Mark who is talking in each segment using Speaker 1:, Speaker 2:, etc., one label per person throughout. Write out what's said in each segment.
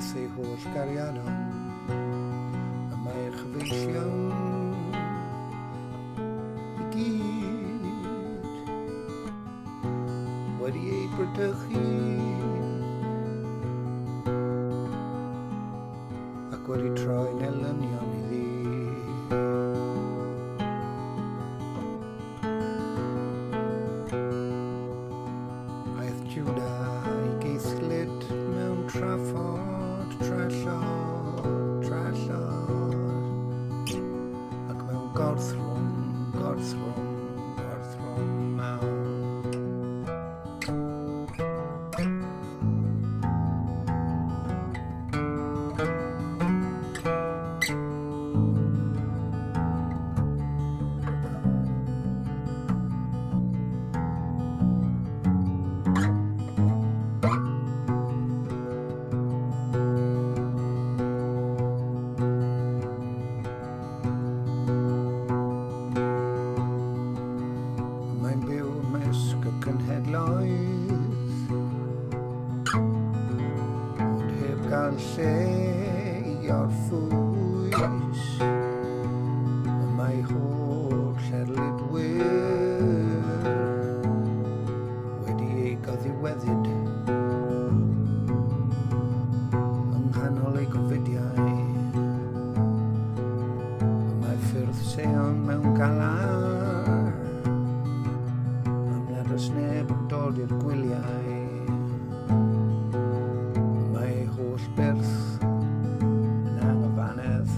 Speaker 1: Ymhlith ei holl gariadon, y mae ei chyfeillion i gyd wedi ei bradychu ac wedi troi'n elynion iddi. Aeth Juda i geisglyd mewn trafod, trallod, trallod, ac mewn gorthrwm, gorthrwm, gorthrwm mawr. Mae'n byw ymysg y cenhedloedd, ond heb gael lle i orffwys. Y mae holl erlidwyr wedi ei goddiweddyd yng nghanol ei gofidiau. Y mae ffyrdd Seion mewn galar, am nad oes neb yn dod i'r gwyliau. Y mae ei holl byrth yn anghyfannedd.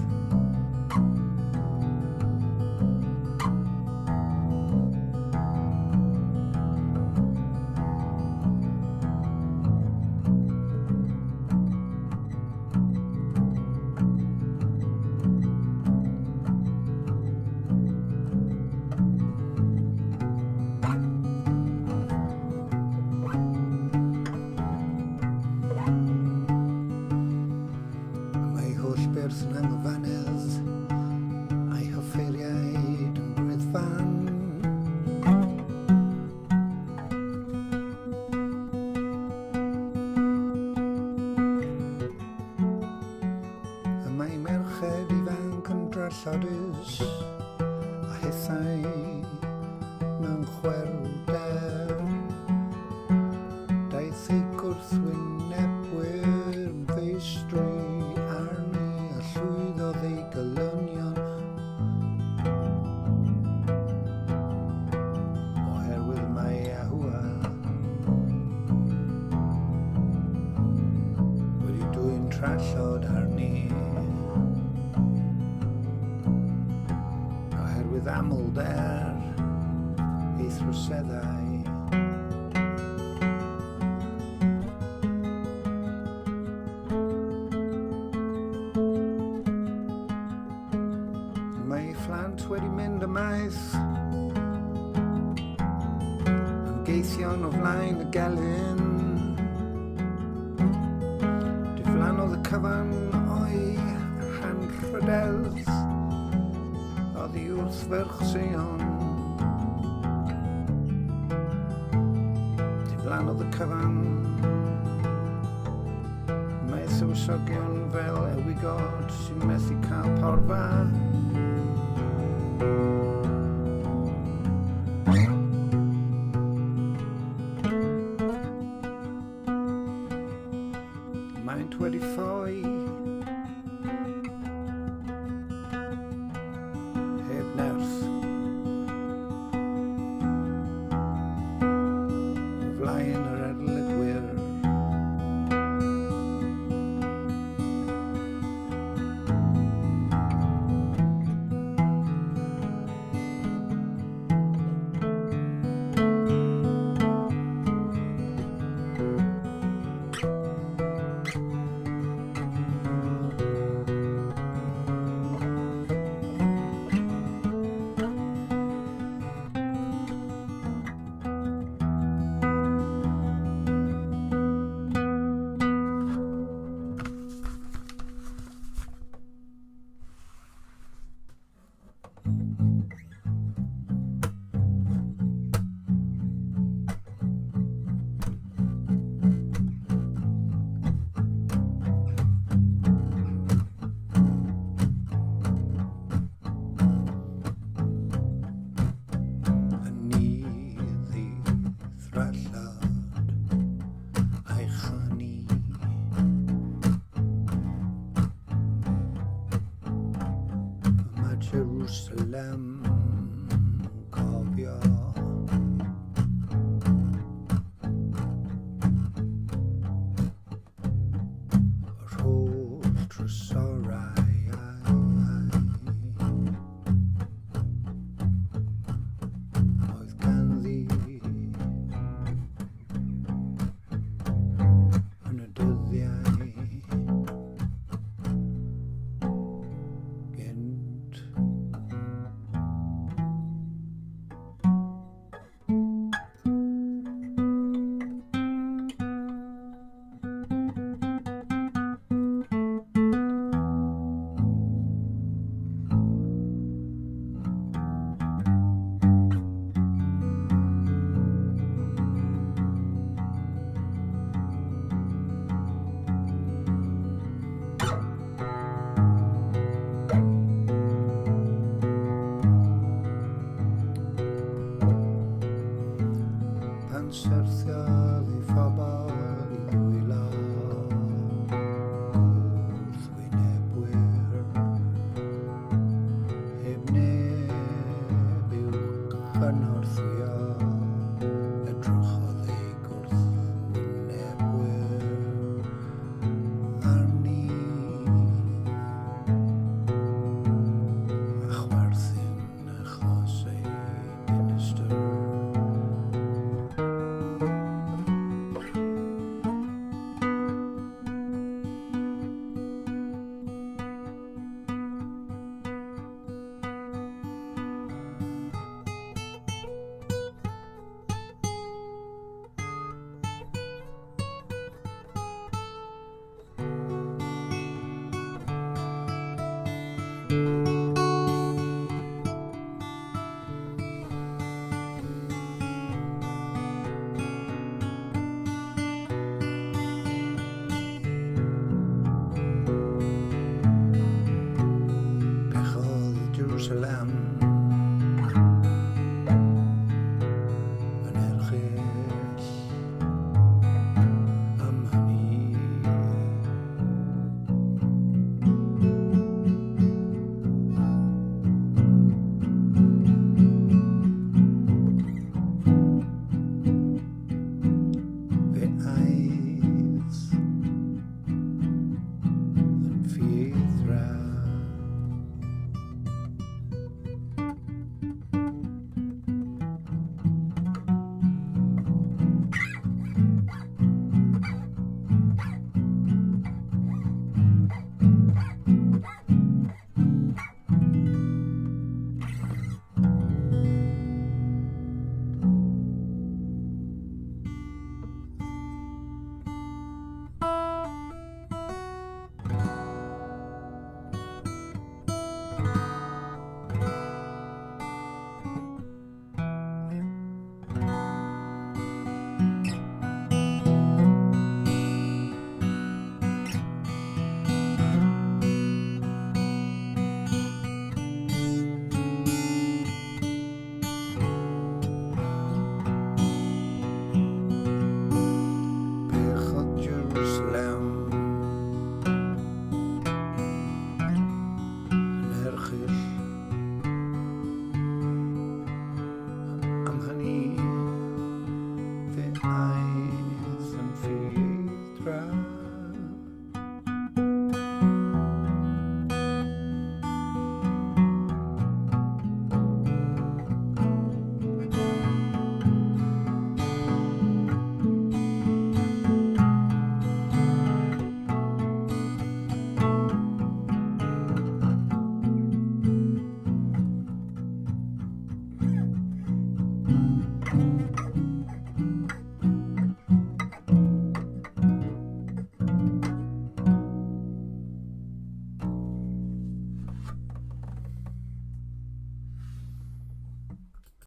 Speaker 1: Mae holl byrth yn anghyfannedd, a'i hoffeiriaid yn greddfan. Y mae merched ifanc yn drallodus, a hithau mewn chwerwder. Daeth ei gwrthwynebwyr yn feistri arni a llwyddodd ei gelynion oherwydd mae Yahweh wedi dwyn trallod arni oherwydd amlder ei throseddau. Mae ei phlant wedi mynd ymaith yn geithion o flaen y gelyn. Diflannodd y cyfan o'i hanrhydedd oddi wrth ferch Seion. Diflannodd y cyfan. Mae tywysogion fel ewigod sy'n methu cael porfa. Maent wedi ffoi heb nerth. O flaen yr erlidwyr. thrallod a'i chanu. Mae Jerusalem yn cofio. Yr holl drysorau oedd ganddi yn y dyddiau gynt. Pan syrthiodd ei phobl i ddwylo gwrthwynebwyr, heb neb i'w cynorthwyo.